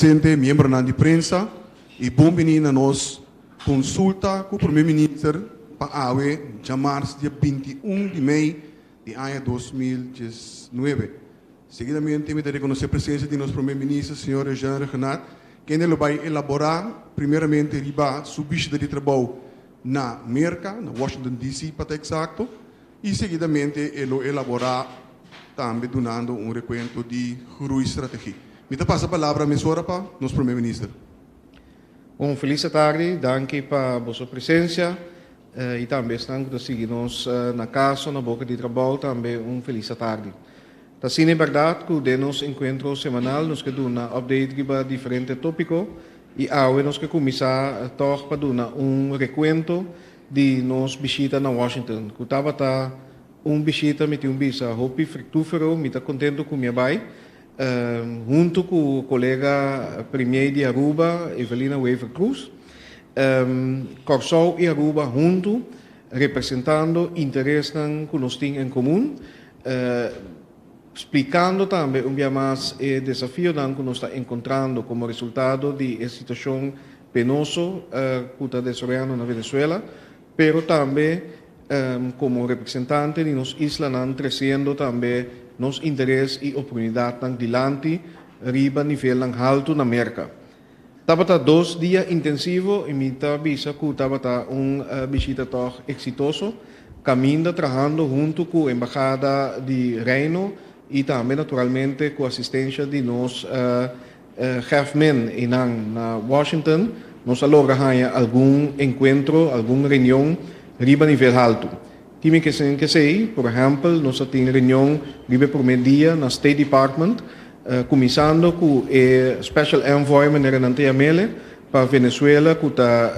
Presente, miembronan di prensa y bon bini na nos consulta cu Prome Minister pa awe djamars dia 21 di mei di aña 2019. Seguidamente mi ta reconoce presencia di nos Prome Minister, señor Eugene Rhuggenaath, kende lo bay elabora primeramente riba su bishita di trabou na Merca, na Washington DC pa ta exacto, y seguidamente e lo elabora tambe dunando un recuento di groeistrategie. Mi ta pasa palabra mesora pa nos Prome Minister. Un felis tardi, danki pa boso presensia i tambe esnan ku ta sigui nos na kas o na boka di trabou, tambe un felis tardi. Ta asina e bèrdat ku den nos enkuentro semanal nos ke duna update riba diferente tópiko i awe nos ke kuminsá tòg pa duna un rekuento di nos bishita na Washington ku tabata un bishita mi tin un bisa hopi fructúfero. Mi ta contento cu mi a bay hunto cu colega Premier di Aruba, Evelina Wever-Croes. Corsou y Aruba hunto representando interesnan cu nos tin en comun, splicando tambe un bia mas e desafionan cu nos ta encontrando como resultado di e situacion penoso cu ta desaroyando na Venezuela, pero tambe como representante di nos islanan treciendo tambe nos interes y oportunidadnan dilanti riba nivelnan halto na Merca. Tabata 2 dia intensivo y mi ta bisa cu tabata un bishita toch exitoso, caminda trahando hunto cu Embahada di Reino y tambe naturalmente cu asistencia di nos chefmen na Washington, nos a logra algun encuentro, algun reunion riba nivel halto. Tin cu ser, por ehempel, nos tin reunion riba prome dia na State Department, cuminsando cu e Special Envoy, manera nan ta yam'e, pa Venezuela, cu ta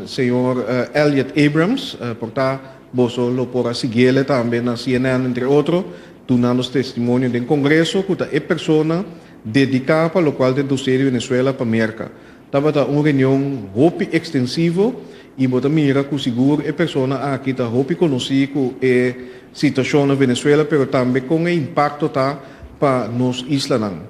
señor Elliot Abrams, por ta boso lo por a sigui tambe na CNN, entre otro, dunando testimonio den Congreso, cu ta e persona dedica pa locual ta e dossier di Venezuela pa Merca. Tabata un reunion hopi extensivo y bo ta mira cu sigur e persona aki ta hopi conoci cu e situacion na Venezuela, pero tambe cu e impacto ta pa nos islanan.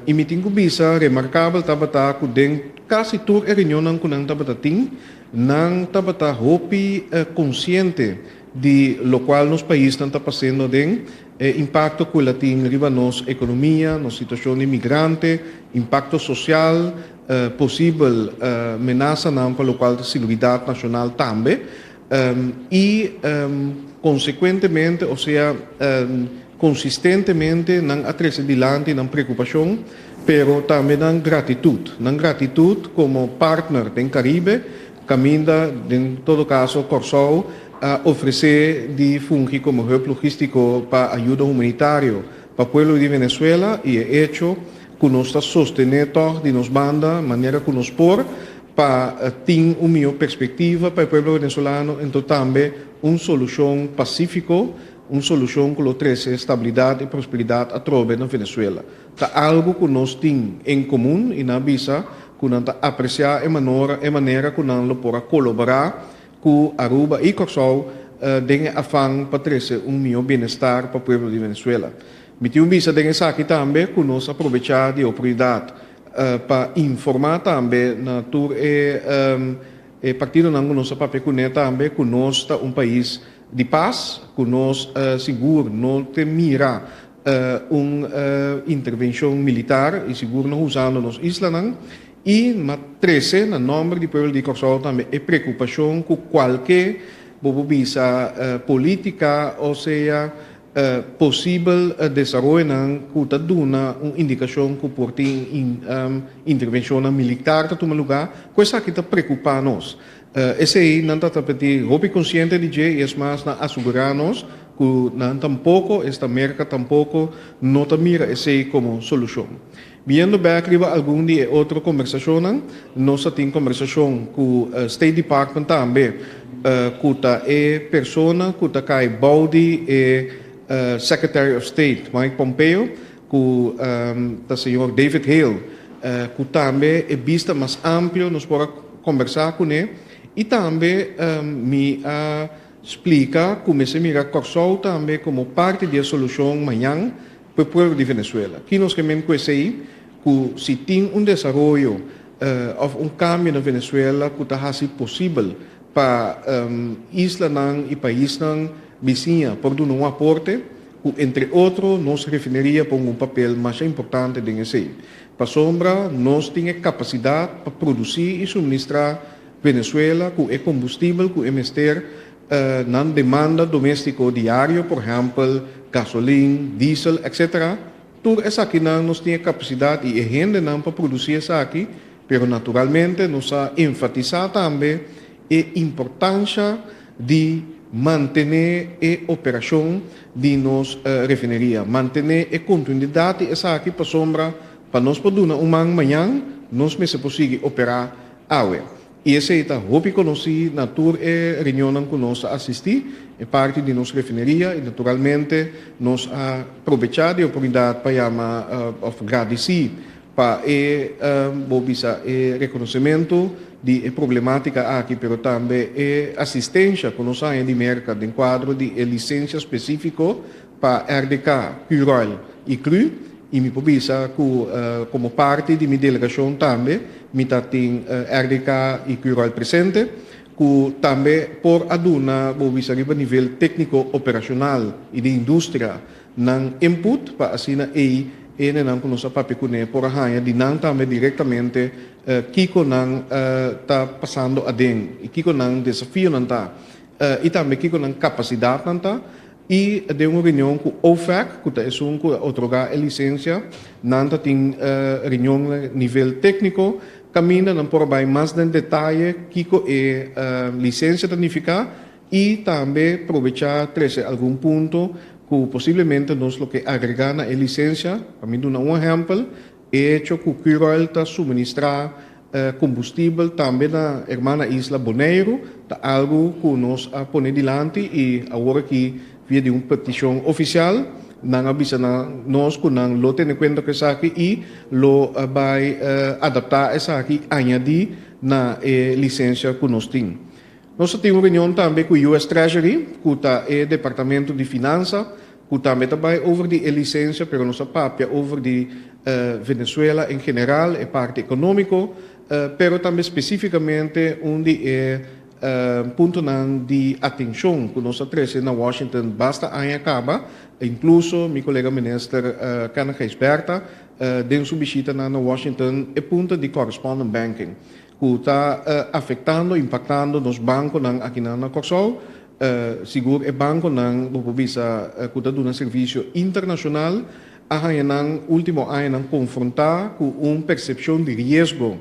Y mi tin cu bisa remarcabel tabata cu den casi tur e reunionnan cu nan tabata tin, nan tabata hopi consciente di locual nos paisnan ta pasando den impacto cu e tin riba nos economia, nos situacion di migrante, impacto social, posibel menasanan pa locual ta seguridad nacional tambe. Y consecuentemente, o sea, consistentemente, nan a trece dilanti nan preocupacion, pero tambe nan gratitud. Nan gratitud como partner den Caribe, caminda, den todo caso, Corsou a ofrece di fungi como hub logistico pa ayudo humanitario pa pueblo di Venezuela y e hecho cu nos ta sostene toch di nos banda, manera cu nos por, pa tin un miho perspectiva pa e pueblo venezolano, anto tambe un solucion pacifico, un solucion cu lo trece estabilidad y prosperidad atrobe na Venezuela. Ta algo cu nos tin en comun y nan a bisa cu nan ta aprecia e manera cu nan lo por a colabora cu Aruba y Corsou den afan pa trece un miho bienestar pa e pueblo di Venezuela. Mi tin bisa den esaki tambe cu nos a aprovecha di oportunidad pa informa tambe na tur e partidonan cu nos a papia cune tambe cu nos ta un pais di paz, cu nos sigur no ta mira un intervencion militar y sigur no usando nos islanan y m'a trece na nomber di pueblo di Corsou tambe e preocupacion cu cualke bo bisa politica, o sea, posibel desaroyonan cu ta duna un indicacion cu por tin intervencion militar ta tuma luga, cu esaki ta preocupa nos. Esey nan ta p'e hopi consciente di dje y es mas, nan a asegura nos cu nan tampoco, esta Merca tampoco, no ta mira esey como solucion. Biniendo back riba algun di otro conversacion, nos tin conversacion cu State Department tambe, cu ta e persona cu ta cay bou di e Secretary of State Mike Pompeo, cu ta señor David Hale, cu tambe e bista mas amplio nos por conversa cune y tambe mi a splica con ta mira Corsou tambe como parti di e solucion mañan pa e pueblo di Venezuela. Kico nos kiermen cu esey? ku si tin un desaroyo òf un kambio na Venezuela ku ta hasi posibel pa islanan i paisnan bisiña por duna un aporte, ku entre otro nos refineria por hunga un papel masha importante den esei. Pasobra nos tin e kapasidat pa produsí i suministrá Venezuela ku e kombustibel ku e mester nan demanda doméstiko diario, por ehèmpel gasolin, diesel, etc. Tur esakinan nos tin e kapasidat i e hendenan pa produsí esaki, pero naturalmente nos a enfatisá tambe e importansha di mantené e operashon di nos refineria, mantené e kontinuidat di esaki pasobra pa nos por duna un man mañan nos mester por sigui operá awe. I esei ta hopi konosí na tur e reunionnan ku nos a asistí, e parti di nos refineria i naturalmente nos a probechá di e oportunidat pa yama òf gradisí pa e bo bisa e rekonosementu di e problemátika aki pero tambe e asistensha ku nos haña di Merka den kuadro di e lisensia spesífiko pa RDK, Curoil i Cru i mi por bisa ku komo parti di mi delegashon tambe mi ta tin RDK i Curoil presente ku tambe por a duna bo bisa riba nivel tékniko operashonal i di industria nan input pa asina ei hendenan ku nos a papia kuné por a haña di nan tambe direktamente kiko nan ta pasando aden i kiko nan desafionan ta i tambe kiko nan kapasidatnan ta. I den un reunion ku OFAC, ku ta esun ku a otorgá e lisensia, nan ta tin reunion na nivel tékniko kaminda nan por a bai mas den detaye kiko e lisensia ta nifiká i tambe probechá trese algun punto ku posiblemente nos lo ke agregá na e lisensia. Pa mi duna un ehèmpel, e echo ku Curoil ta suministrá Kombustibel tambe na hermana isla Boneiru ta algu ku nos a pone dilanti i awor aki via di un petishon ofisial nan a bisa na nos ku nan lo tene kuenta ku esaki i lo bai adaptá esaki añadí na e lisensia ku nos tin. Nos a tin un reunion tambe ku US Treasury ku ta e departamento di finansa ku tambe ta bai over di e lisensia pero nos a papia over di Venezuela en general, e parti ekonómiko, pero tambe spesífikamente un di e puntonan di atenshon ku nos a trese na Washington basta aña kaba, inkluso mi kolega minister Kenneth Gijsbertha den su bishitanan na Washington, e punto di correspondent banking ku ta afektando, impaktando nos bankonan akinan na Kòrsou. Sigur e bankonan bo por bisa ku ta duna servisio internashonal a haña nan último añanan konfrontá ku un persepshon di riesgo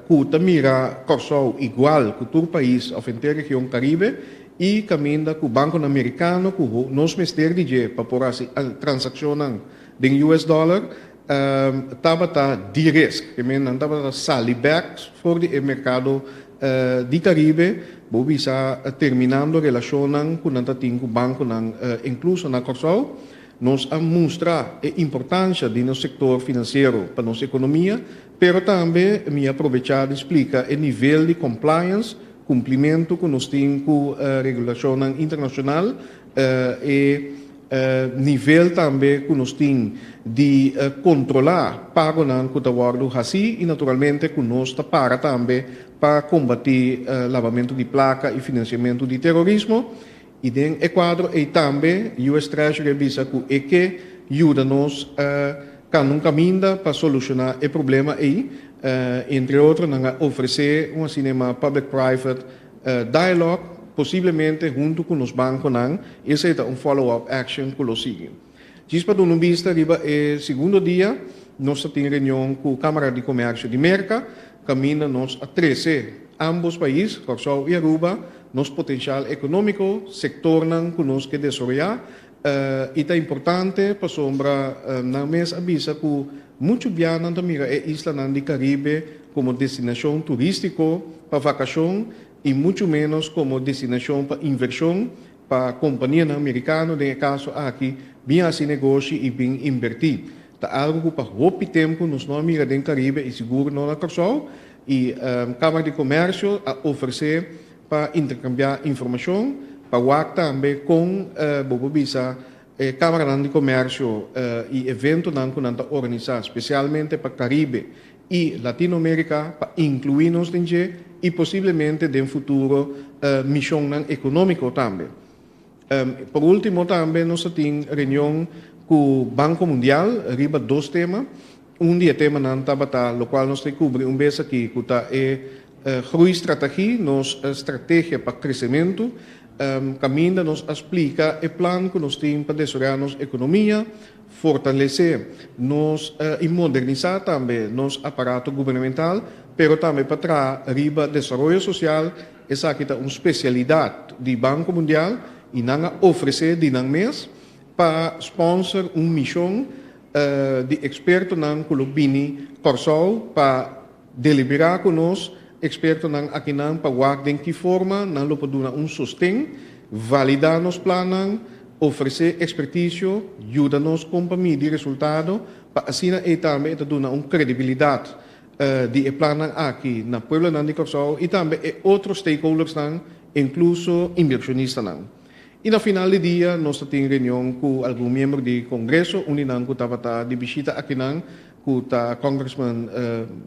ku ta mira Kòrsou igual ku tur pais òf henter region Karibe i kaminda ku bankonan merikano ku nos mester di dje pa por hasi transakshonnan den US dollar tabata di risk, ke men nan tabata sali bèk for di e merkado di Karibe, bo bisa terminando relashonnan ku nan ta tin ku bankonan inkluso na Kòrsou. Nos a mustra e importansha di nos sektor finansiero pa nos ekonomia, pero tambe mi a probechá di splika e nivel di compliance, kumplimentu ku nos tin ku regulashonnan internashonal, e nivel tambe ku nos tin di kontrolá pagonan ku ta wòrdu hasí i naturalmente ku nos ta para tambe pa kombatí labamentu di plaka i finansiamentu di terorismo. I den e kuadro ei tambe US Treasury a bisa ku e ke yuda nos kanda un kaminda pa solushoná e problema ei. Entre otro nan a ofresé un asina yamá public private dialogue posiblemente huntu ku nos bankonan. Esei ta un follow up action ku lo sigui. Djis pa duna un bista riba e segundo dia nos ta tin reunion ku Kamara di Komersio di Merka kaminda nos a trese ambos pais, Kòrsou i Aruba, nos potenshal ekonómiko, sektornan ku nos ke desaroyá i ta importante pasobra nan mes a bisa ku muchu bia nan ta mira e islanan di Karibe komo destinashon turístiko pa vakashon i muchu ménos komo destinashon pa invershon pa kompanianan merikano den e kaso aki bin hasi negoshi i bin inbertí. Ta algu ku pa hopi tempu nos no a mira den Karibe i sigur no na Kòrsou i Kámara di Komèrsio a ofresé pa interkambiá informashon pa wak tambe kon bo por bisa. E Kámaranan di Komèrsio i eventonan ku nan ta organisá spesialmente pa Karibe i Latinoamérika pa inkluí nos den dje i posiblemente den futuro mishonnan ekonómiko tambe. Por último tambe nos ta tin reunion ku Banko Mundial riba dos tema. Un di e temanan tabata lokual nos ta kubri un bes aki ku ta e Groeistrategie, nos strategia pa kresementu, kaminda nos a splika e plan ku nos tin pa desaroyá nos ekonomia, fortalesé nos i modernisá tambe nos aparato gubernamental, pero tambe pa traha riba desaroyo sosial. Esaki ta un spesialidat di Banko Mundial i nan a ofresé di nan mes pa spònser un mishon di ekspertonan ku lo bini Kòrsou pa Deliberá ku nos ekspertonan akinan pa wak den ki forma nan lo por duna un sosten, validá nos plannan, ofresé ekspertisio, yuda nos kon pa midi resultado, pa asina ei tambe e ta duna un kredibilidat di e plannan aki na pueblonan di Kòrsou i tambe e otro stakeholdersnan, inkluso inbershonistanan. I na final di dia nos ta tin reunion ku algun miembro di Kongreso, un di nan ku tabata di bishita akinan, ku ta Congressman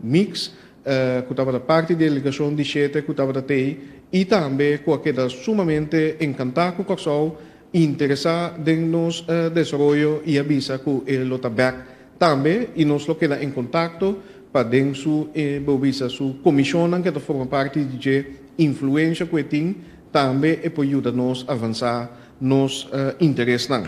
Meeks, ku tabata parti di delegashon di shete ku tabata tei i tambe ku a keda sumamente enkantá ku Kòrsou, interesá den nos desaroyo i a bisa ku e lo ta bèk tambe i nos lo keda en kontakto pa den su bo bisa su komishonnan ku e ta forma parti di dje influensha ku e tin tambe e por yuda nos avansá nos interesnan.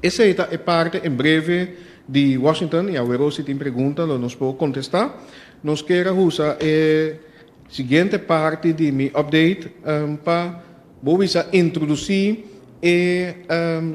Esei ta e parte en breve di Washington y awero si tin pregunta lo nos por contesta. Nos kier a usa e siguiente parti di mi update pa bo bisa introduci e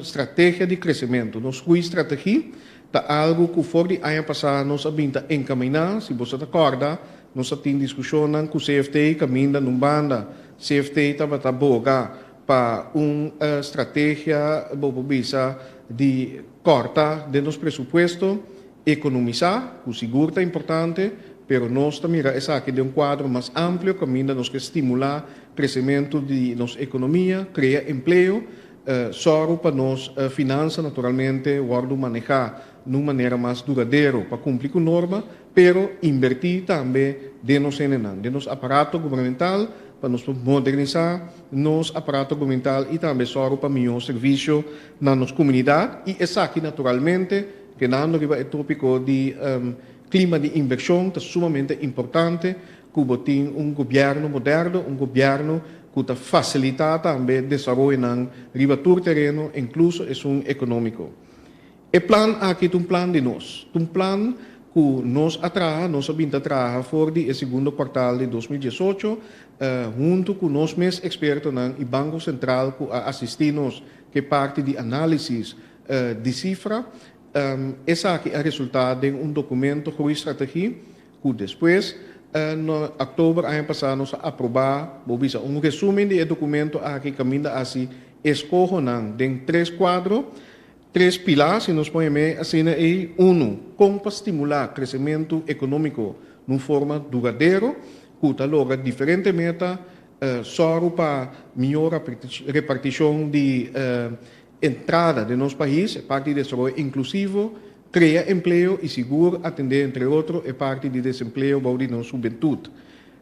strategia di crecemento. Nos hui strategie ta algo cu for di aña pasa nos a bin ta encamina. Si boso ta corda nos a tin discusionnan cu CFT caminda nun banda CFT tabata boga Pa un strategia, bo por bisa, di kòrta den nos presupuesto, ekonomisá, ku sigur ta importante, pero nos ta mira esaki den un kuadro mas amplio kaminda nos ke stimulá kresementu di nos ekonomia, krea empleo, sòru pa nos finansa naturalmente wòrdu manehá na un manera mas duradero pa kumpli ku norma, pero inbertí tambe den nos hendenan, den nos aparato gubernamental, pa nos por modernisá nos aparato gubernamental i tambe sòru pa mihó servisio na nos komunidat i esaki naturalmente, kenando riba e tópiko di klima di invershon, ta sumamente importante ku bo tin un gobièrnu moderno, un gobièrnu ku ta fasilitá tambe desaroyonan riba tur tereno, inkluso esun ekonómiko. E plan aki ta un plan di nos. Ta un plan ku nos a traha, nos a bin ta traha for di e segundo kuartal di 2018, huntu ku nos mes ekspertonan i Banko Sentral ku a asistí nos ku e parti di análisis di sifra. Esaki a resultá den un dokumento Groeistrategie ku despues na òktober aña pasá nos a aprobá, bo bisa un resúmen di e dokumento aki kaminda hasi eskohonan den tres kuadro. Tres pilá, si nos pone mei asina ei, unu, kon pa stimulá kresementu ekonómiko na un forma duradero ku ta logra diferente meta, sòru pa mihó repartishon di entrada den nos pais, e parti di desaroyo inklusivo, krea empleo i sigur atendé entre otro e parti di desempleo bou di nos hubentut.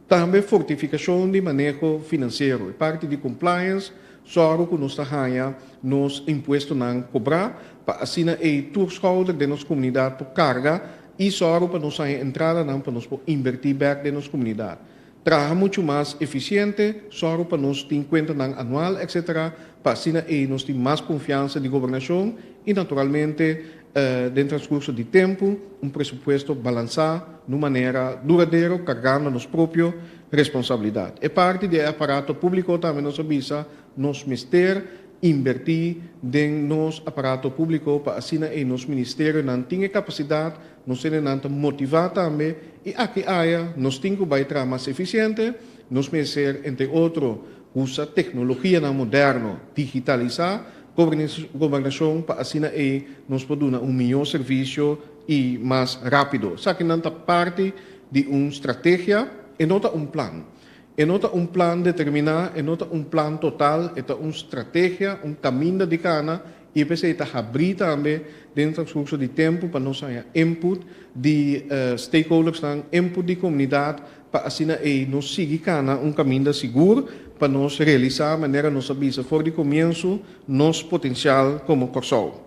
Tambe fortifikashon di maneho finansiero, e parti di compliance, sòru ku nos ta haña nos impuestonan kobrá pa asina ei tur skouder den nos komunidat por karga i sòru pa nos haña entradanan pa nos por inbertí bèk den nos komunidat. Traha muchu mas efisiente, sòru pa nos tin kuentanan anual etc. Pa asina ei nos tin mas konfiansa di gobernashon i naturalmente Den transcurso di tempu, un presupuesto balansá n'un manera duradero cargando nos propio responsabilidad. E parti di e aparato publico tambe nos a bisa nos mester inberti den nos aparato publico pa asina ei nos ministerionan tin e capacidad, nos hendenan ta motiva tambe y aki aya nos tin cu bay traha mas eficiente, nos mester entre otro usa tecnologianan moderno, digitalisa Gobernashon pa asina ei nos por duna un mihó servisio i mas rápido. Esakinan ta parti di un strategia, e no ta un plan. E no ta un plan determiná, e no ta un plan total, e ta un strategia, un kaminda di kana I p'esei ta habrí tambe den transkurso di tempu pa nos haña input di stakeholdersnan, input di komunidat, pa asina ei nos sigui kana un kaminda sigur pa nos realisá manera nos a bisa for di komienso nos potensial komo Kòrsou.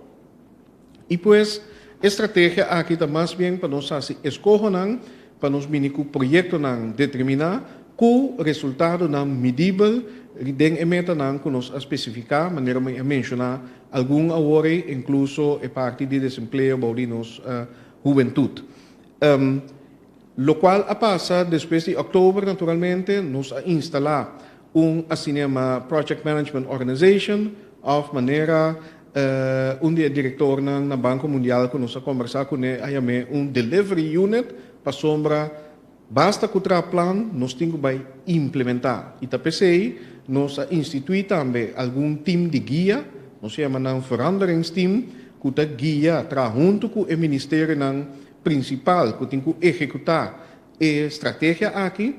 I pues e strategia aki ta mas bien pa nos hasi eskohonan pa nos bini ku proyektonan determiná ku resultadonan midibel den e metanan ku nos a spesifiká, manera mi a menshoná algun awor ei, inkluso e parti di desempleo bou di nos hubentut. Lokual a pasa despues di òktober naturalmente nos a instalá un asina yamá Project Management Organization òf manera un di e direktornan na Banko Mundial ku nos a kombersá kuné a yam'é un Delivery Unit pasobra basta ku traha plan nos tin ku bai implementá i ta p'esei nos a instituí tambe algun tim di guia, nos yama nan veranderingsteam, ku ta guia traha huntu ku e ministerionan prinsipal ku tin ku ehekutá e strategia aki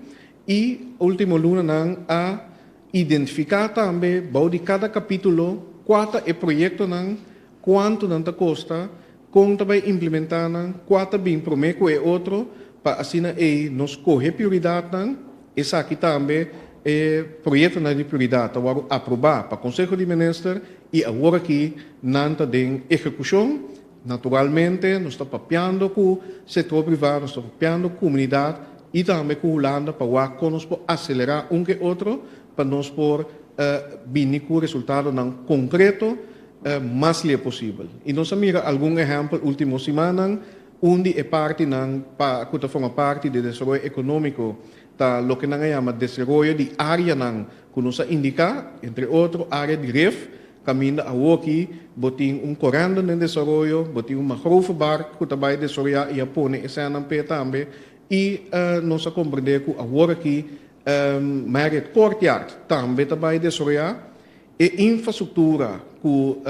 i último lunanan a identifiká tambe bou di kada kapítulo kua ta e proyektonan, kuantu nan ta kosta, kon ta bai implementá nan, kua ta bin promé ku e otro pa asina ei nos kohe prioridatnan. Esaki tambe e proyektonan di prioridat ta wòrdu aprobá pa Konseho di Minister i awor aki nan ta den ehekushon. Naturalmente nos ta papiando ku sektor privá, nos ta papiando ku komunidat i tambe ku Hulanda pa wak kon nos por aselerá un ke otro pa nos por bini ku resultadonan konkreto mas lie posibel. I nos a mira algun ehèmpel último simannan, un di e partinan pa ku ta forma parti di desaroyo ekonómiko ta loke nan a yama desaroyo di áreanan ku nos a indiká, entre otro área di ref, Kaminda awoki bo tin un korènde den desaroyo, bo tin un mangrovebark ku ta bai desaroyá i a pone esènan p'e tambe. I nos a komprendé ku awor aki Marriott Courtyard tambe ta bai desaroyá. E infrastruktura ku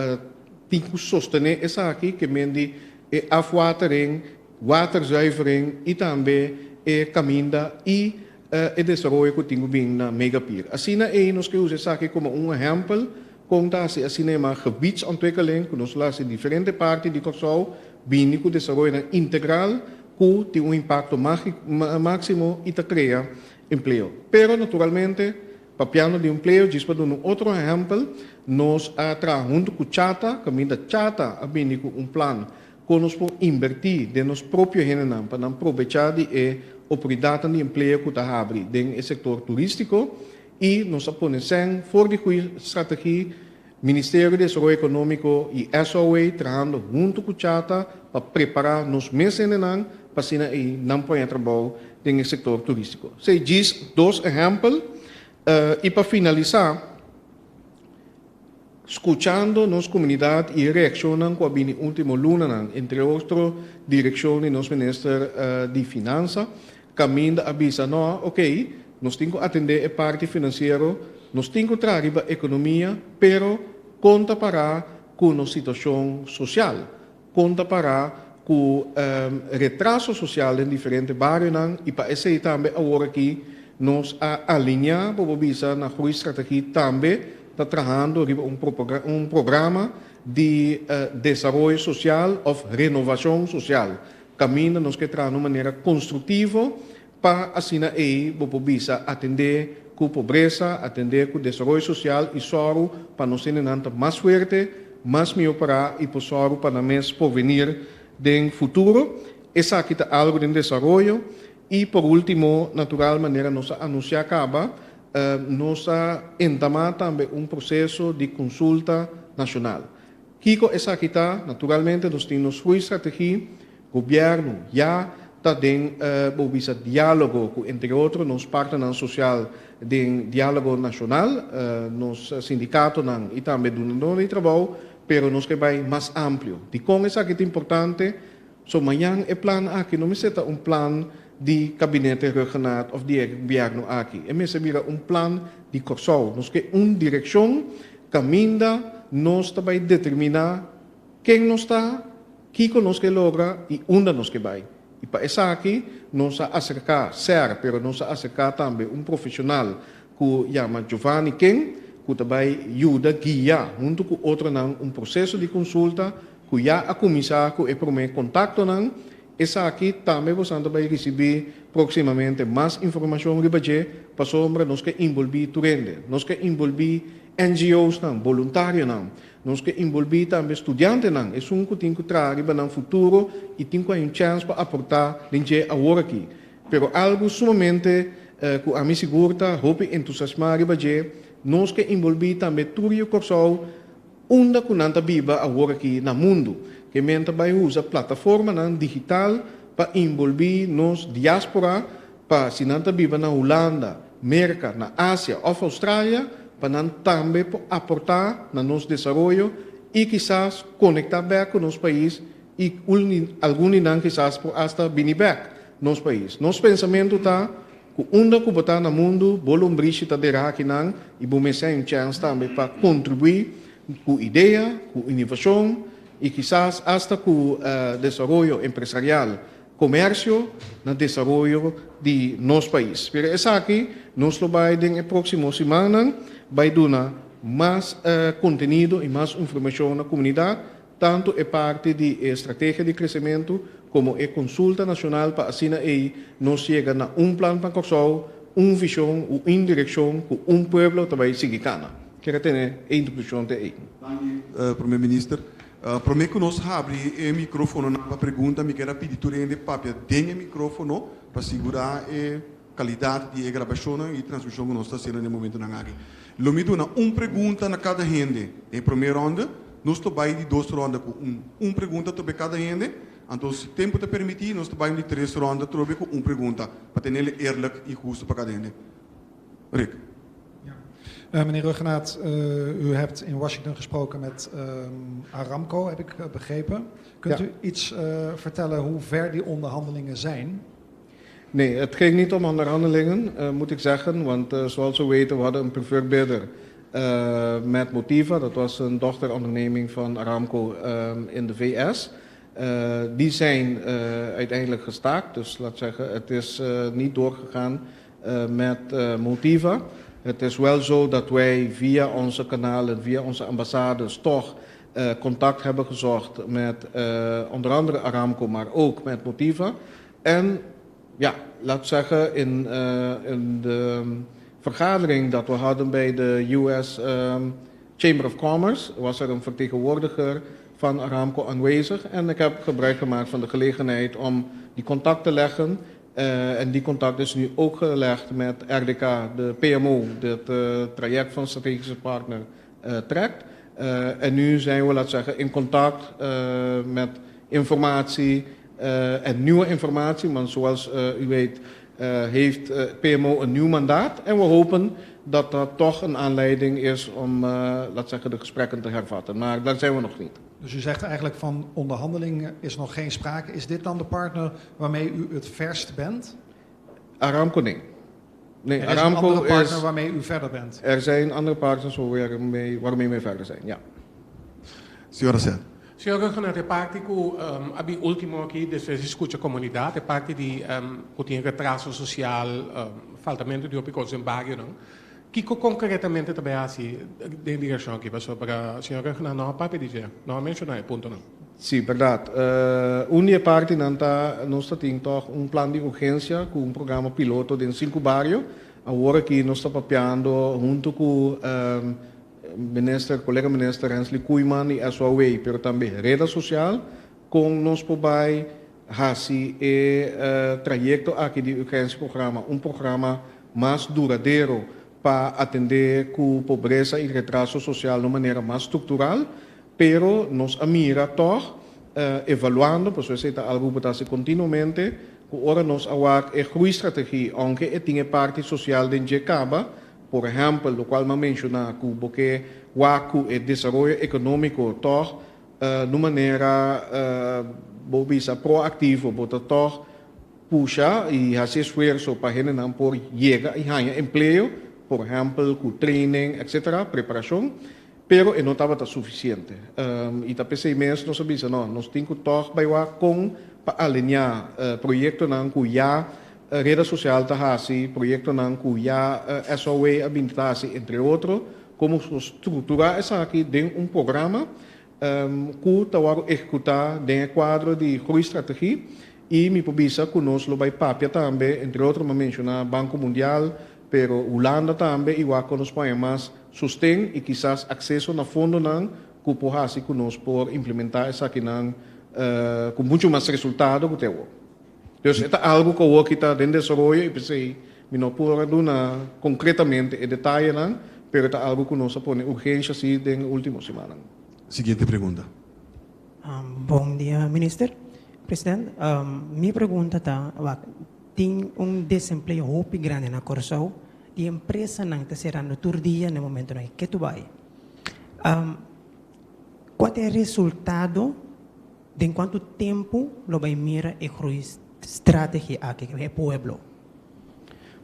tin ku sostené esaki ke men di e afwatering, waterzuivering i tambe e kaminda i e desaroyo ku tin ku bin na Megapier. Asina ei nos ke usa esaki komo un ehèmpel kon ta hasi asina yamá gebiedsontwikkeling ku nos lo hasi diferente parti di Kòrsou bini ku desaroyonan integral ku tin un impakto máksimo i ta krea empleo. Pero naturalmente papiando di empleo djis pa duna un otro ehèmpel nos a traha huntu ku Chata kaminda Chata a bini ku un plan Kon nos por inbertí den nos propio hendenan pa nan probechá di e oportunidatnan di empleo ku ta habri den e sektor turístiko? I nos a pone sèn for di kui strategia Ministerio di Desaroyo Ekonómiko i SOA trahando huntu ku Chata pa prepará nos mes hendenan pa asina ei nan por haña trabou den e sektor turístiko. Esei djis dos ehèmpel. I pa finalisá. Skuchando nos komunidat i e reakshonnan ku a bini último lunanan, entre otro direkshon di nos minister di Finansa, kaminda a bisa no, oke, nos tin ku atendé e parti finansiero, nos tin ku traha riba ekonomia, pero kon ta pará ku nos situashon sosial? Kon ta pará ku retraso sosial den diferente barionan i pa esei tambe awor aki nos a alineá bo por bisa na Groeistrategie tambe ta trahando riba un un programa di desaroyo sosial òf renovashon sosial kaminda nos ke traha na un manera konstruktivo pa asina ei bo por bisa atendé ku pobresa, atendé ku desaroyo sosial i sòru pa nos hendenan ta mas fuerte, mas mihó pará i por sòru pa nan mes porvenir den futuro. Esaki ta algu den desaroyo. I por último, natural manera nos a anunsiá kaba, nos a entamá tambe un proseso di konsulta nashonal. Kiko esaki ta? Naturalmente nos tin nos groeistrategie. Gobièrnu ya ta den bo bisa diálogo ku entre otro nos partnernan sosial den diálogo nashonal, nos sindikatonan i tambe dunadónan di trabou, pero nos ke bai mas amplio. Dikon esaki ta importante? So mañan e plan aki no mester ta un plan di kabinete Rhuggenaath òf di e gobièrnu aki. E mester bira un plan di Kòrsou. Nos ke un direkshon kaminda nos ta bai determiná ken nos ta, Kiko nos ke logra i unda nos ke bai. I pa esaki nos a aserká ser, pero nos a aserká tambe un profeshonal ku yama Giovanni Ken, ku ta bai yuda guia huntu ku otronan un proseso di konsulta ku ya a kuminsá ku e promé kontaktonan. Esaki tambe bosan ta bai risibí próksimamente mas informashon riba dje pasobra nos ke inbolbí tur hende. Nos ke inbolbí NGOsnan, boluntarionan. Nos ke inbolbí tambe studiantenan, esun ku tin ku traha riba nan futuro i tin ku hay un chèns pa aportá den dje awor aki. Pero algu sumamente ku ami sigur ta hopi entusiasmá riba dje, nos ke inbolbí tambe tur yu Kòrsou unda ku nan ta biba awor aki na mundu. Ke men ta bai usa plataformanan digital pa inbolbí nos diáspora pa si nan ta biba na Hulanda, Merka, na Asia òf Australia pa nan tambe por aportá na nos desaroyo i kisas konektá bèk ku nos pais i algun di nan kisas por asta bini bèk nos pais. Nos pensamentu ta ku unda ku bo ta na mundu bo lombrishi ta dera akinan i bo mester hay un chèns tambe pa kontribuí ku idea, ku inovashon i kisas asta ku desaroyo empresarial. Comercio na desaroyo di nos pais. Pero esaki nos lo bay den e proximo simannan bay duna mas contenido y mas informacion na comunidad, tanto e parti di e estrategia di crecemento como e consulta nacional pa asina ey nos yega na un plan pa Corsou, un vision u un direccion cu un pueblo ta bay sigui cana. Kier a tene e introduccion te ey. Danki, Prome Minister. Promé ku nos habri e mikrófononan pa pregunta, mi kier a pidi tur hende papia den e mikrófono pa sigurá e kalidat di e grabashonnan i transmishon ku nos ta hasiendo na e momentunan aki. Lo mi duna un pregunta na kada hende den e promé rònde. Nos ta bai di dos rònde ku un un pregunta trobe kada hende. Anto si tempu ta permití nos ta bai un di tres rònde trobe ku un pregunta pa tenel eerlijk i hustu pa kada hende. Rick. Ja. Meneer Rhuggenaath, u hebt in Washington gesproken met Aramco, heb ik begrepen. Kunt u iets vertellen hoe ver die onderhandelingen zijn? Nee, het ging niet om onderhandelingen, moet ik zeggen. Want zoals u weet, we hadden een preferred bidder met Motiva. Dat was een dochteronderneming van Aramco in de VS. Die zijn uiteindelijk gestaakt. Dus laat zeggen, het is niet doorgegaan met Motiva. Het is wel zo dat wij via onze kanalen, via onze ambassades toch contact hebben gezocht met onder andere Aramco, maar ook met Motiva. En ja, laat zeggen, in de vergadering dat we hadden bij de US Chamber of Commerce was er een vertegenwoordiger van Aramco aanwezig. En ik heb gebruik gemaakt van de gelegenheid om die contact te leggen. En die contact is nu ook gelegd met RDK, de PMO, dat traject van strategische partner trekt. En nu zijn we, laat zeggen, in contact met informatie en nieuwe informatie. Want zoals u weet heeft PMO een nieuw mandaat. En we hopen dat dat toch een aanleiding is om, laat zeggen, de gesprekken te hervatten. Maar daar zijn we nog niet. Dus u zegt eigenlijk van onderhandelingen is nog geen sprake. Is dit dan de partner waarmee u het verst bent? Aramco, nee. Nee, Er is een Aramco andere partner is waarmee u verder bent? Er zijn andere partners waarmee wij verder zijn, ja. Señora Seth. Señor Rhuggenaath, e parti ku a bin último aki despues di skucha komunidat, e parti di ku tin retraso sosial, faltamentu di hopi kos den barionan, kiko konkretamente ta bai hasi den direkshon aki? Pasobra señor Rhuggenaath no a papia di dje, no a menshoná e puntonan. Sí, bèrdat. Un di e partinan ta nos ta tin tòg un plan di urgensia ku un programa piloto den sinku bario. Awor aki nos ta papiando huntu ku Minister, kolega Minister Hensley Koeiman di SOAW, pero tambe Reda Sosial, kon nos por bai hasi e trayekto aki di urgensieprograma un programa mas duradero pa atendé ku pobresa i retraso sosial na un manera mas struktural. Pero nos a mira tòg, evaluando, pasobra esei ta algu ku ta hasi kontinuamente, ku ora nos a wak e groeistrategie, ounke e tin e parti sosial den dje kaba, Por ehèmpel, lokual m'a menshoná ku bo ke wak ku e desaroyo ekonómiko tòg na un manera bo bisa proaktivo, bo ta tòg pusha i hasi esfuerso pa hendenan por yega i haña empleo, por ehèmpel ku training etcetera, preparashon, pero e no tabata sufisiente. I ta p'esei mes nos a bisa no, nos tin ku tòg bai wak kon pa alineá proyektonan ku ya Reda sosial ta hasi proyektonan ku ya SOAW a binti ta hasi entre otro. Kon strukturá esaki den un programa ku ta wòrdu ehekutá den e kuadro di Groeistrategie i mi por bisa ku nos lo bai papia tambe, entre otro mi a menshoná Banko Mundial, pero Hulanda tambe i wak ku nos por haña mas sosten i kisas akseso na fondonan ku por hasi ku nos por implementá esakinan ku muchu mas resultado ku te awor. Dus e ta algu ku awor ki ta den desaroyo i p'esei mi no por a duna konkretamente e detayenan, pero e ta algu ku nos a pone urgensha si den e último simannan. Siguiente pregunta. Bon dia minister. President, mi pregunta ta, wak, tin un desempleo hopi grandi na Kòrsou i empresanan ta serando tur dia na e momentonan aki. Ke tu bai? Kua ta e resultado? Den kuantu tempu lo bai mira e groeistrategie aki e pueblo?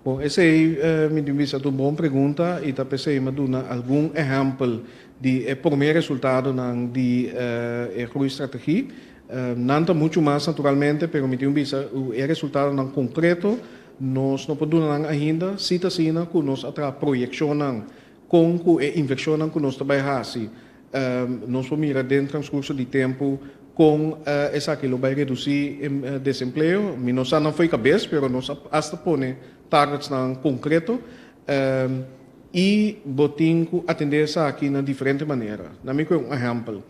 Bon, esei mi tin bisa ta un bon pregunta i ta p'esei mi a duna algun ehèmpel di e promé resultadonan di e groeistrategie. Nan ta muchu mas naturalmente, pero mi tin bisa ku e resultadonan konkreto nos no por duna nan ainda, si ta asina ku nos a traha proyekshonnan kon ku e invershonnan ku nos ta bai hasi. Nos por mira den transcurso di tempu con esaki lo bay reduci desempleo. Mi no sa nan fo'i cabes, pero nos a hasta pone targetsnan concreto. Y bo tin cu atende esaki na diferente manera. Na mi cu un ehempel.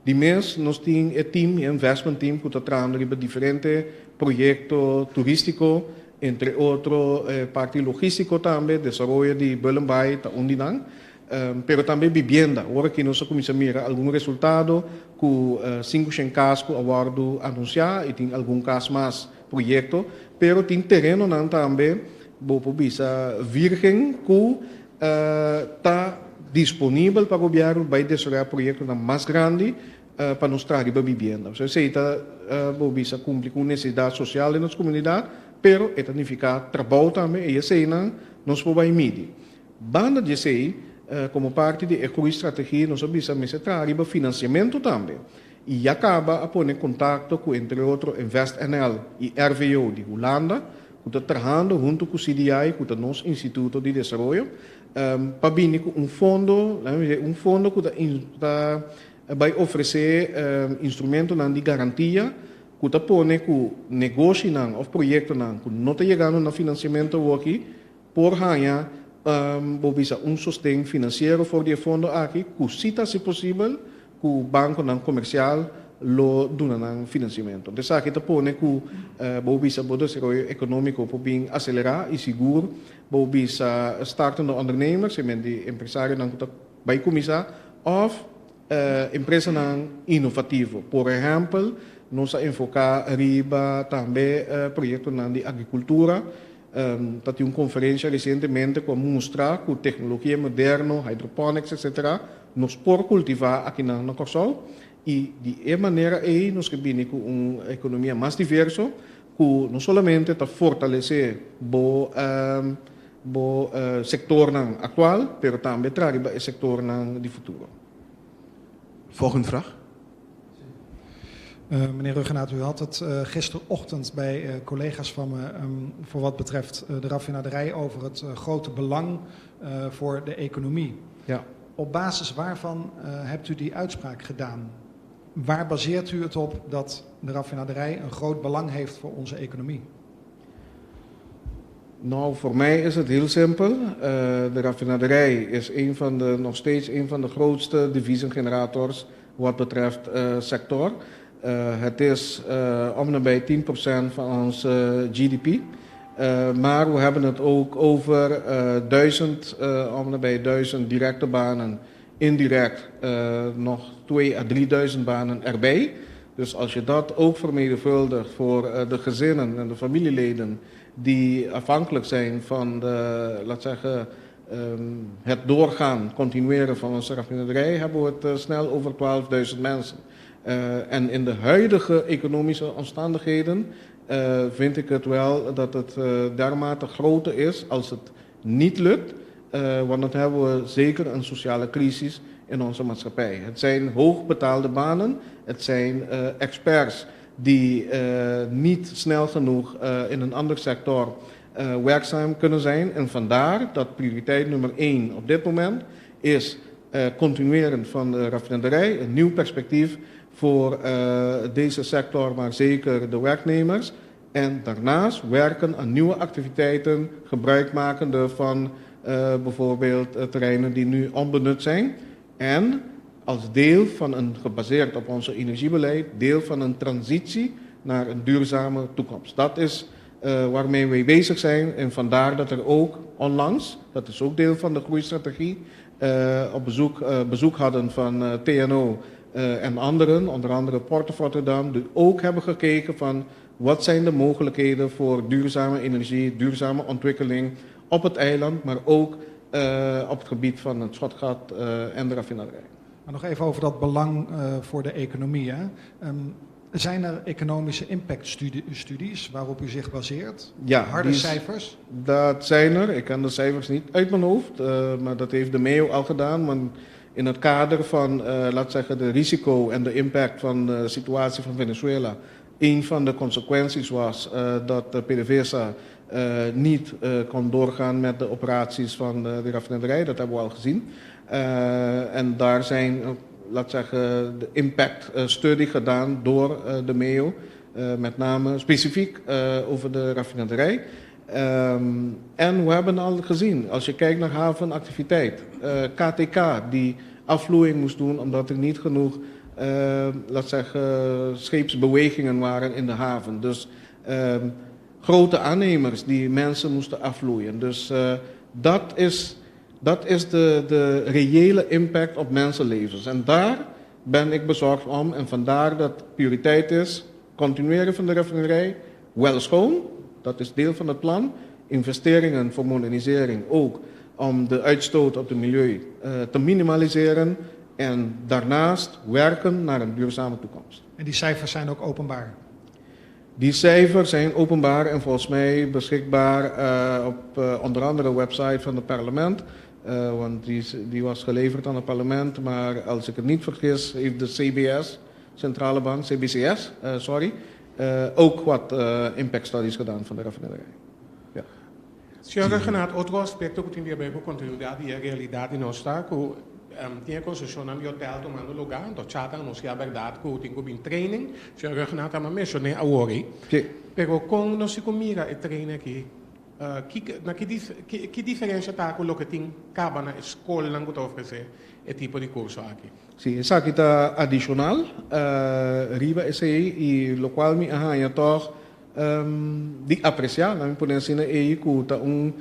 Di mes nos tin e team, e investment team cu ta trahando riba diferente proyecto turistico, entre otro e parti logistico tambe, desaroyo di Bullenbaai ta un di nan. Pero tambe bibienda. Ora ki nos a kuminsá mira algun resultado ku 500 kas ku a wòrdu anunsiá i tin algun kas mas proyekto, pero tin terenonan tambe bo por bisa virgen ku ta disponibel pa gobièrnu bai desaroyá proyektonan mas grandi pa nos traha riba bibienda. So esei ta bo bisa kumpli ku un nesesidat sosial den nos komunidat, pero e ta nifiká trabou tambe i eseinan nos por bai midi. Banda di esei, komo parti di e groeistrategie nos a bisa mester traha riba finansiamentu tambe i ya kaba a pone kontakto ku entre otro Invest NL i RVO di Hulanda ku ta trahando huntu ku CDI ku ta nos instituto di desaroyo pa bini ku un fondo, un fondo ku ta ta bai ofresé instrumentonan di garantia ku ta pone ku negoshinan òf proyektonan ku no ta yegando na finansiamentu awoki Por haña bo bisa un sosten finansiero for di e fondo aki ku si ta hasi posibel ku bankonan komersial lo duna nan finansiamentu. Entonces esaki ta pone ku bo bisa bo desaroyo ekonómiko por bin aselerá i sigur bo bisa startende ondernemers, e men di empresarionan ku ta bai kuminsá òf empresanan inovativo. Por ehèmpel nos a enfoká riba tambe proyektonan di agrikultura. Ta tin un conferencia recientemente cu a mustra cu tecnologia moderno, hydroponics etc. Nos por cultiva akinan na Corsou y di e manera ey nos ke bini cu un economia mas diverso cu no solamente ta fortalece bo bo sectornan actual pero tambe traha riba e sectornan di futuro. Volgende vraag. Meneer Rhuggenaath, u had het gisterochtend bij collega's van me voor wat betreft de raffinaderij over het grote belang voor de economie. Ja. Op basis waarvan hebt u die uitspraak gedaan? Waar baseert u het op dat de raffinaderij een groot belang heeft voor onze economie? Nou, voor mij is het heel simpel. De raffinaderij is een van de, nog steeds een van de grootste deviezengenerators wat betreft sector. Het is om nabij 10% van ons GDP. Maar we hebben het ook over 1000, om nabij 1000 directe banen, indirect nog 2 à 3000 banen erbij. Dus als je dat ook vermenigvuldigt voor de gezinnen en de familieleden die afhankelijk zijn van de, laat zeggen, het doorgaan, continueren van onze raffinaderij, hebben we het snel over 12.000 mensen. En in de huidige economische omstandigheden vind ik het wel dat het dermate groter is als het niet lukt. Want dan hebben we zeker een sociale crisis in onze maatschappij. Het zijn hoogbetaalde banen, het zijn experts die niet snel genoeg in een andere sector werkzaam kunnen zijn. En vandaar dat prioriteit nummer 1 op dit moment is continueren van de raffinaderij, een nieuw perspectief voor deze sector, maar zeker de werknemers. En daarnaast werken aan nieuwe activiteiten, gebruikmakende van bijvoorbeeld terreinen die nu onbenut zijn. En als deel van een, gebaseerd op onze energiebeleid, deel van een transitie naar een duurzame toekomst. Dat is waarmee wij bezig zijn en vandaar dat er ook onlangs, dat is ook deel van de groeistrategie, op bezoek hadden van TNO en anderen, onder andere Port of Rotterdam, die ook hebben gekeken van wat zijn de mogelijkheden voor duurzame energie, duurzame ontwikkeling op het eiland, maar ook op het gebied van het Schotgat en de raffinaderij. Maar nog even over dat belang voor de economie. Hè? Zijn er economische impactstudies waarop u zich baseert? Ja, harde cijfers? Dat zijn er. Ik kan de cijfers niet uit mijn hoofd, maar dat heeft de MEO al gedaan. Want in het kader van, laat zeggen, de risico en de impact van de situatie van Venezuela, een van de consequenties was dat de PDVSA niet kon doorgaan met de operaties van de raffinaderij. Dat hebben we al gezien. En daar zijn, laat zeggen, de impact study gedaan door de MEO, met name specifiek over de raffinaderij. En we hebben al gezien, als je kijkt naar havenactiviteit, KTK die afvloeiing moest doen omdat er niet genoeg, laat zeggen, scheepsbewegingen waren in de haven. Dus grote aannemers die mensen moesten afvloeien. Dus dat is de reële impact op mensenlevens. En daar ben ik bezorgd om. En vandaar dat prioriteit is continueren van de raffinaderij, wel schoon, dat is deel van het plan. Investeringen voor modernisering ook om de uitstoot op het milieu te minimaliseren. En daarnaast werken naar een duurzame toekomst. En die cijfers zijn ook openbaar? Die cijfers zijn openbaar en volgens mij beschikbaar op onder andere de website van het parlement. Want die was geleverd aan het parlement, maar als ik het niet vergis, heeft de CBS, Centrale Bank, CBCS, sorry, ook wat impact studies gedaan van de raffinaderij. Ja. Señor Rhuggenaath, otro aspekto ku tin di haber ku kontinuidat di realidat di nos ta ku tin konstrukshon di hotel tumando lugá, anto CHATA a anunsiá bèrdat ku tin ku bin training. Señor Rhuggenaath a menshoná awor. Si. Pero kon nos ta mira e training aki, ki diferensia ta ku loke tin kaba na skol ku ta ofresé e tipo di kurso aki? Si, esaki ta adishonal, riba esei i lokual mi a haña toch di apresiá, mi por asina e ku ta un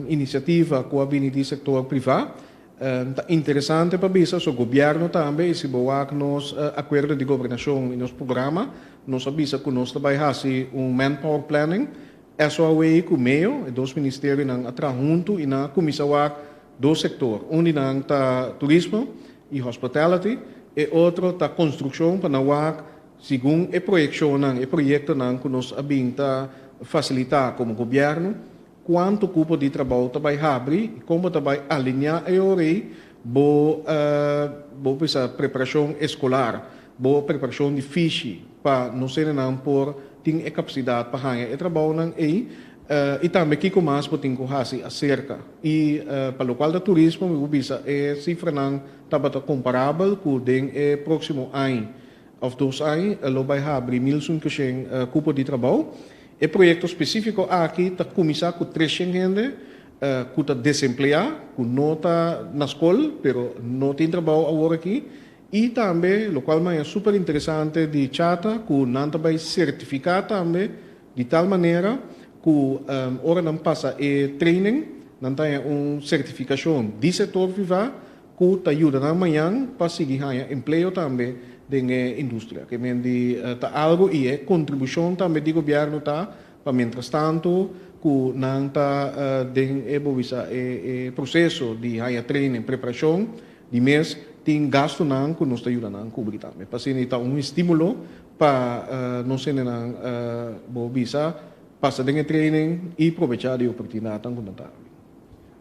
inisiativa ku a bini di sektor privá. Ta interesante pa bisa, so gobièrnu tambe, si bo wak nos akuerdo di gobernashon i nos programa, nos a bisa ku nos tambe hasi un manpower planning, SOAW ku MEO, e dos ministerionan a traha huntu i nan a kuminsá wak dos sektor. Un di nan ta turismo i hospitality, e otro ta konstrukshon pa nan wak segun e proyekshonnan, e proyektonan ku nos a bin ta fasilitá komo gobièrnu, kuantu kupo di trabou ta bai habri, kon ta bai aliniá e ora ei, bo bisa preparashon eskolar, bo preparashon di fishi pa nos nan por tin e kapasidat pa haña e trabounan ei, i tambe kiko mas bo tin ku hasi aserka. I pa lokual ta turismo, mi por bisa e sifranan tabata komparabel ku den e próksimo aña òf 2 aña, lo bai habri 1500 kupo di trabou. E proyekto spesífiko aki ta kuminsá ku 300 hende ku ta desempleá, ku no ta na skol, pero no tin trabou awor aki. I tambe, lokual ta super interesante di CHATA, ku nan ta bai sertifiká tambe di tal manera ku ora nan pasa e training, nan tin un sertifikashon di sektor privá ku ta yuda nan mañan pa sigui haña empleo tambe den industria. Ke men di ta algu i e kontribushon tambe di gobièrnu ta pa mientras tantu ku nan ta den e bo bisa e proseso di haña training, preparashon di mes tin gastunan ku nos ta yuda nan kubri tambe. Pa asina ta un estímulo pa nos hendenan bo bisa pasa den e training i probechá di oportunidatnan ku nan ta.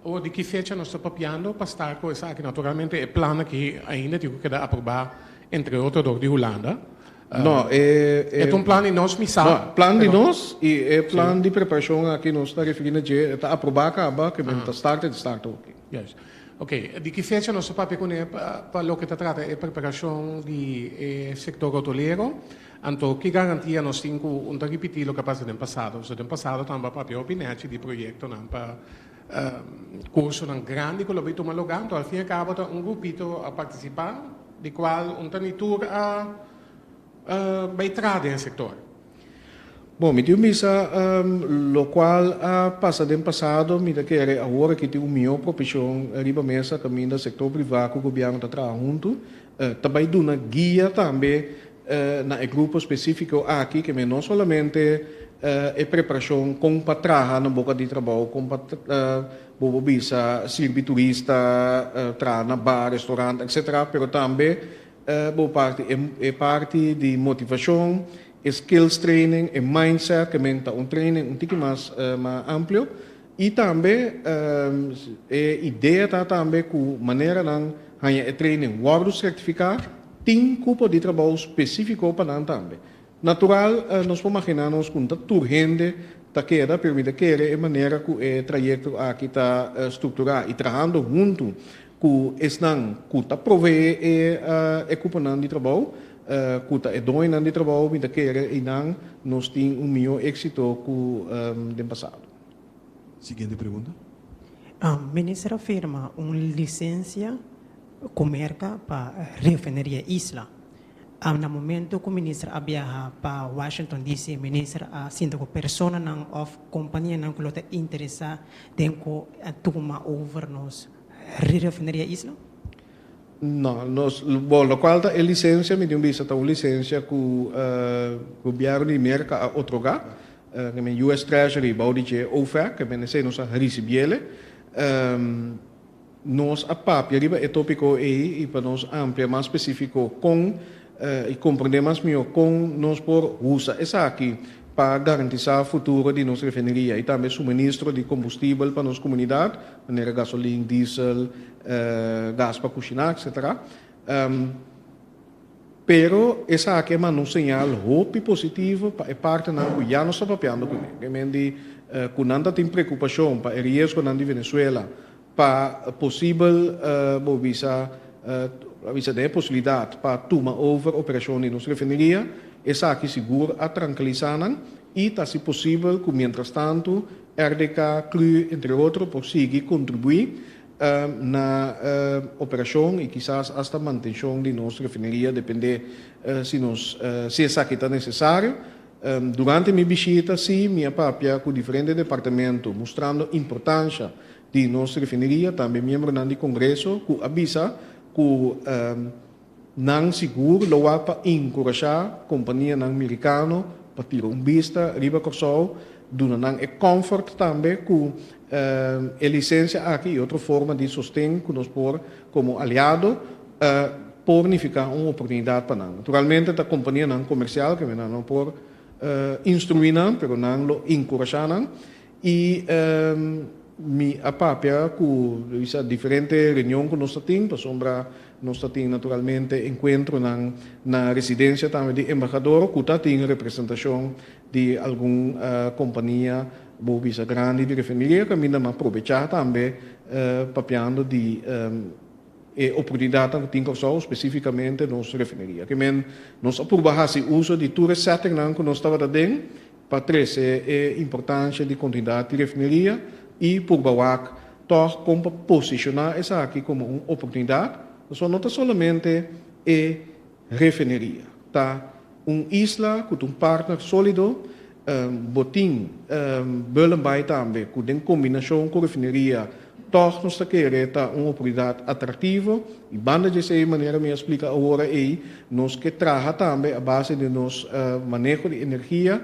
O di ki fecha nos ta papiando pa start ku esaki? Naturalmente, e plan aki ainda tin ku keda aprobá, entre otro, dor di Hulanda. No, E un plan di nos mi sa. No, plan di nos i e plan di preparashon aki nos ta refiriendo ta aprobá kaba ku ta start e start aki. Yes. Ok, di ki fecha nos a papia kuné pa loke ta trata e preparashon di e sektor hotelero? Anto ki garantia nos tin ku un ta ripití loke a pasa den pasado? Pasobra den pasado tambe a papia hopi nèchi di proyektonan pa kursonan grandi ku lo bai tuma lugá. Anto al fin i al kabo ta un grupito a partisipá di kual un ta ni tur a bai traha den e sektor. Bon, mi tin un bisa locual a pasa den pasado, mi ta kere awor aki tin un mihó propicion riba mesa caminda sector priva cu gobierno ta traha hunto. Ta bay duna guia tambe na e grupo specifico aki, ke men no solamente e preparacion con pa traha na boca di trabou, con pa bo por bisa sirbi turista, traha na bar, restaurant, etc. Pero tambe bo parti e parti di motivacion, E skills training, e mindset ke men ta un training un tiki mas mas amplio i tambe e idea ta tambe ku manera nan haña e training wòrdu sertifiká tin kupo di trabou spesífiko pa nan tambe. Natural nos por maginá nos ku no ta tur hende ta keda pero mi ta kere e manera ku e trayekto aki ta strukturá i trahando huntu ku esnan ku ta proveé e e kuponan di trabou, ku ta e doñonan di trabou, mi ta kere einan nos tin un mihó éksito ku den pasado. Siguiente pregunta. Minister a firma un lisensia ku Merka pa refineria Isla. Na momento ku minister a biaha pa Washington DC, minister a sinta ku personanan òf kompanianan ku lo ta interesá den ku tuma over nos refineria Isla? No, nos, bon, locual ta e licencia, mi tin un bisa ta un licencia cu gobierno di Merca a otorga, ke men US Treasury bou di dje OFAC, ke men esey nos a ricibiele. Nos a papia riba e topico ey y pa nos amplia mas specifico con y comprende mas miho con nos por usa esaki pa garantisa futuro di nos refineria y tambe suministro di combustibel pa nos comunidad, manera gasolin, diesel, gas pa cushiná, etc. Pero esaki a manda un señal hopi positivo pa e partenan cu ya nos ta papiando cune. Ke men di cu nan ta tin preocupacion pa e riesgonan di Venezuela pa posibel bo bisa a bisa den e posibilidad pa tuma over operacion di nos refineria, esaki sigur a trankilisa nan y ta haci posibel cu mientras tanto RDK, cru, entre otro por sigui contribui na operacion y kisas hasta mantencion di nos refineria depende si nos si esaki ta necesario. Durante mi bishita si mi a papia cu diferente departamento mustrando importancia di nos refineria, tambe miembronan di Congreso cu a bisa cu nan sigur lo wak pa enkurashá kompanianan merikano pa tira un bista riba Kòrsou, duna nan e kòmfort tambe ku e lisensia aki i otro forma di sosten ku nos por komo aliado por nifiká un oportunidat pa nan. Naturalmente ta kompanianan komersial ke nan no por instruí nan, pero nan lo enkurashá nan i mi a papia ku bisa diferente reunion ku nos ta tin pasobra nos ta tin naturalmente enkuentronan na residensia tambe di embahador ku ta tin representashon di algun kompania bo bisa grandi di refineria kaminda mi a probechá tambe papiando di e oportunidatnan ku tin Kòrsou spesífikamente nos refineria. Ke men nos a purba hasi uso di tur e settingnan ku nos tabata den pa trese e importansha di kontinuidat di refineria i purba wak tòg kon pa posishoná esaki komo un oportunidat, pasobra no ta solamente e refineria, ta un isla ku ta un partner sólido, bo tin Bullenbaai tambe ku den kombinashon ku refineria tòg nos ta kere ta un oportunidat atraktivo i banda di esei manera mi a splika awor ei nos ke traha tambe a base di nos maneho di energia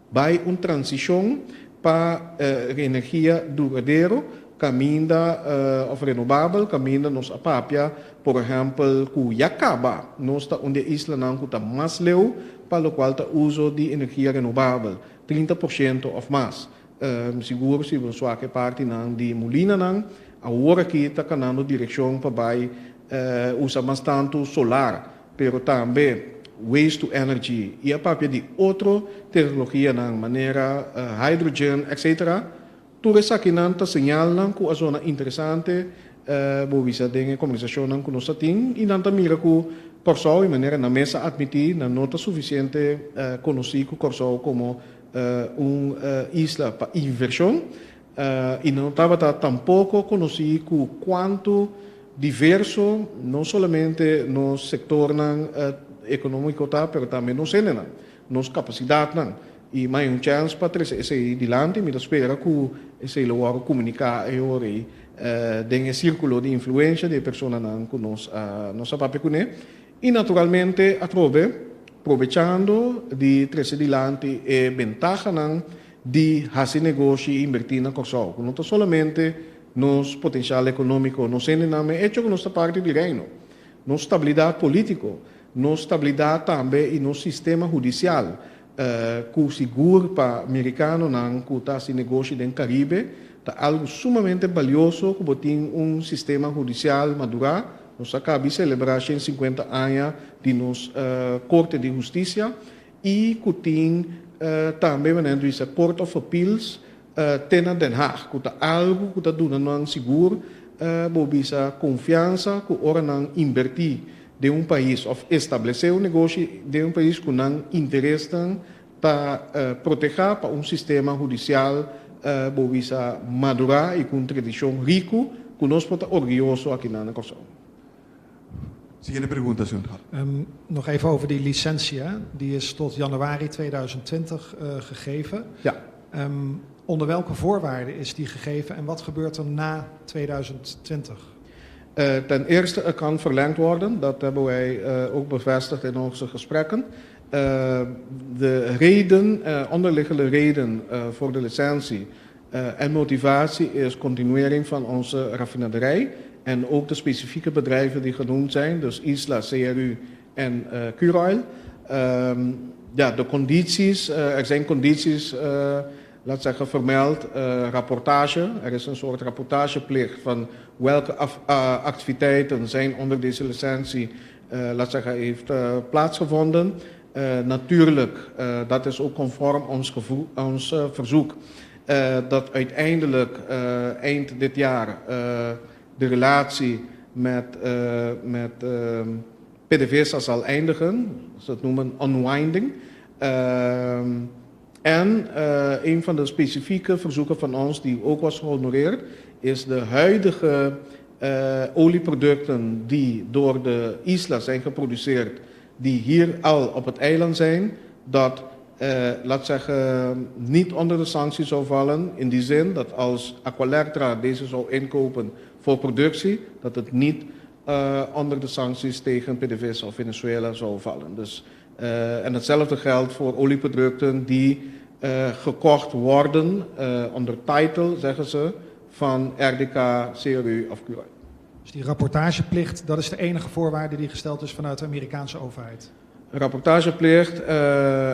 bai un transishon pa energia duradero kaminda òf renobabel kaminda nos a papia por ehèmpel ku ya kaba nos ta un di e islanan ku ta mas leu pa lokual ta uso di energia renobabel, 30% òf mas. Sigur si bo swak e partinan di mulinanan, awor aki ta kanando direkshon pa bai usa mas tantu solar, pero tambe waste to energy i a papia di otro teknologianan manera hydrogen etc. Tur esakinan ta señalnan ku a zona interesante. Bo bisa den e kombersashonnan ku nos ta tin i nan ta mira ku Kòrsou i manera nan mes a atmití nan no ta sufisiente konosí ku Kòrsou komo un isla pa invershon i nan no tabata tampoko konosí ku kuantu diverso no solamente nos sektornan ekonómiko ta pero tambe nos hendenan, nos kapasidatnan. I mai un chèns pa trese esei dilanti. Mi ta spera ku esei lo wòrdu komuniká e ora ei den e sírkulo di influensha di e personanan ku nos a nos a papia kuné. I naturalmente atrobe probechando di trese dilanti e bentahanan di hasi negoshi i inbertí na Kòrsou, ku no ta solamente nos potensial ekonómiko, nos hendenan, ma e echo ku nos ta parti di Reino, nos stabilidat polítiko, nos stabilidat tambe i nos sistema hudisial, Ku sigur pa merikanonan ku ta hasi negoshi den Karibe ta algu sumamente balioso ku bo tin un sistema hudisial madurá. Nos a kabi selebrá 150 aña di nos Korte di Hustisia i ku tin tambe manera di bisa Court of Appeals te na Den Haag ku ta algu ku ta duna nan sigur bo bisa konfiansa ku ora nan inbertí den un pais of establesé un negoshi den un pais ku nan interesnan ta protehá pa un sistema hudisial bo bisa madurá i ku un tradishon riku ku nos por ta orguyoso akinan na Kòrsou. Siguiente pregunta, señor Hart. Nog even over die licentie, hè? Die is tot januari 2020 gegeven. Ja. Onder welke voorwaarden is die gegeven en wat gebeurt er na 2020? Ten eerste, het kan verlengd worden. Dat hebben wij ook bevestigd in onze gesprekken. De reden, onderliggende reden voor de licentie en motivatie is continuering van onze raffinaderij en ook de specifieke bedrijven die genoemd zijn, dus Isla, CRU en Curoil. Ja, de condities, er zijn condities, laat zeggen, vermeld, rapportage. Er is een soort rapportageplicht van welke activiteiten zijn onder deze licentie, laat zeggen, heeft plaatsgevonden. Natuurlijk, dat is ook conform ons verzoek, dat uiteindelijk eind dit jaar de relatie met PDVSA zal eindigen. Ze dat noemen unwinding. En een van de specifieke verzoeken van ons, die ook was gehonoreerd, is de huidige olieproducten die door de Isla zijn geproduceerd, die hier al op het eiland zijn, dat, laat zeggen, niet onder de sancties zou vallen. In die zin dat als Aqualectra deze zou inkopen voor productie, dat het niet onder de sancties tegen PDVSA of Venezuela zou vallen. Dus, en hetzelfde geldt voor olieproducten die gekocht worden onder title, zeggen ze, van RDK, CRU of Curoil. Dus die rapportageplicht, dat is de enige voorwaarde die gesteld is vanuit de Amerikaanse overheid? Rapportageplicht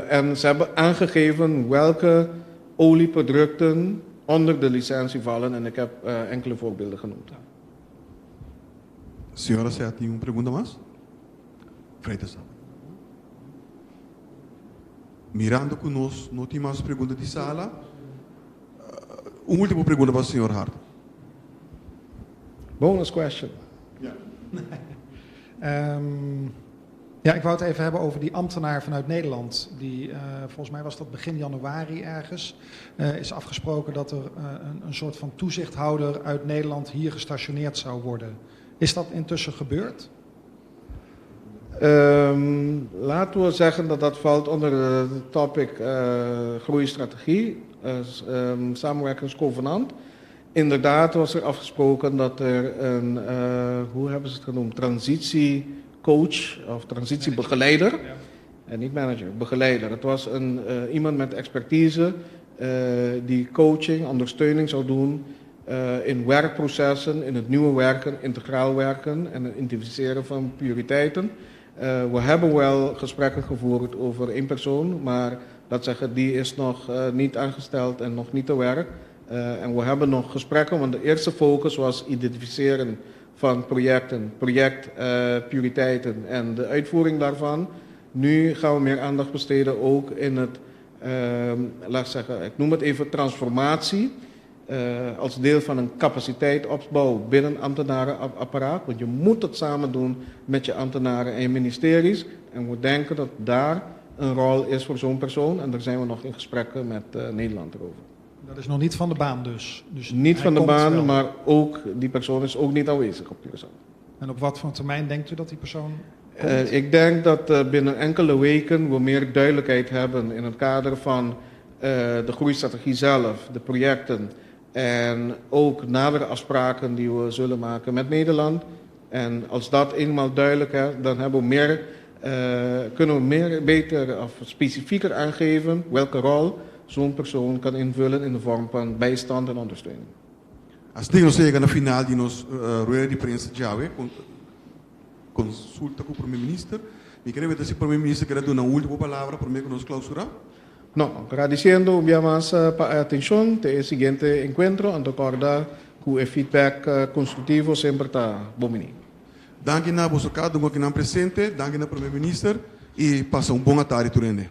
en ze hebben aangegeven welke olieproducten onder de licentie vallen en ik heb enkele voorbeelden genoemd. Ja. Señora Sea tin un pregunta mas? Freitas. Mirando ku nos no tin mas pregunta di sala, un último pregunta pa señor Hart. Bonus question. Ja. Ja, ik wou het even hebben over die ambtenaar vanuit Nederland. Die, volgens mij was dat begin januari ergens, is afgesproken dat er een soort van toezichthouder uit Nederland hier gestationeerd zou worden. Is dat intussen gebeurd? Laten we zeggen dat dat valt onder de topic groeistrategie, samenwerkingsconvenant. Inderdaad was er afgesproken dat er een, hoe hebben ze het genoemd, transitiecoach of transitiebegeleider. Ja. En niet manager, begeleider. Het was iemand met expertise die coaching, ondersteuning zou doen in werkprocessen, in het nieuwe werken, integraal werken en het identificeren van prioriteiten. We hebben wel gesprekken gevoerd over één persoon, maar dat zeggen, die is nog niet aangesteld en nog niet te werk. En we hebben nog gesprekken, want de eerste focus was identificeren van projecten, projectprioriteiten en de uitvoering daarvan. Nu gaan we meer aandacht besteden ook in het, laat ik zeggen, ik noem het even transformatie. Als deel van een capaciteitsopbouw binnen ambtenarenapparaat. Want je moet het samen doen met je ambtenaren en je ministeries. En we denken dat daar een rol is voor zo'n persoon. En daar zijn we nog in gesprekken met Nederland over. Dat is nog niet van de baan dus? Dus niet van de baan, wel. Maar ook die persoon is ook niet aanwezig op Curaçao. En op wat voor termijn denkt u dat die persoon komt? Ik denk dat binnen enkele weken we meer duidelijkheid hebben in het kader van de groeistrategie zelf, de projecten en ook nadere afspraken die we zullen maken met Nederland. En als dat eenmaal duidelijk is, dan hebben we meer, kunnen we meer, beter of specifieker aangeven welke rol zo'n persoon kan invullen in de vorm van bijstand en ondersteuning. Asina nos a yega na final di nos rueda di prensa djawe, konsulta ku Prome Minister. Mi ke weta si Prome Minister ke duna un último palabra promé ku nos klousurá. No, agradesiendo un bia mas pa e atenshon te e siguiente enkuentro, anto kòrda ku e feedback konstruktivo semper ta bon biní. Danki na boso kada un ku akinan presente, danki na Prome Minister i pasa un bon atardi tur hende.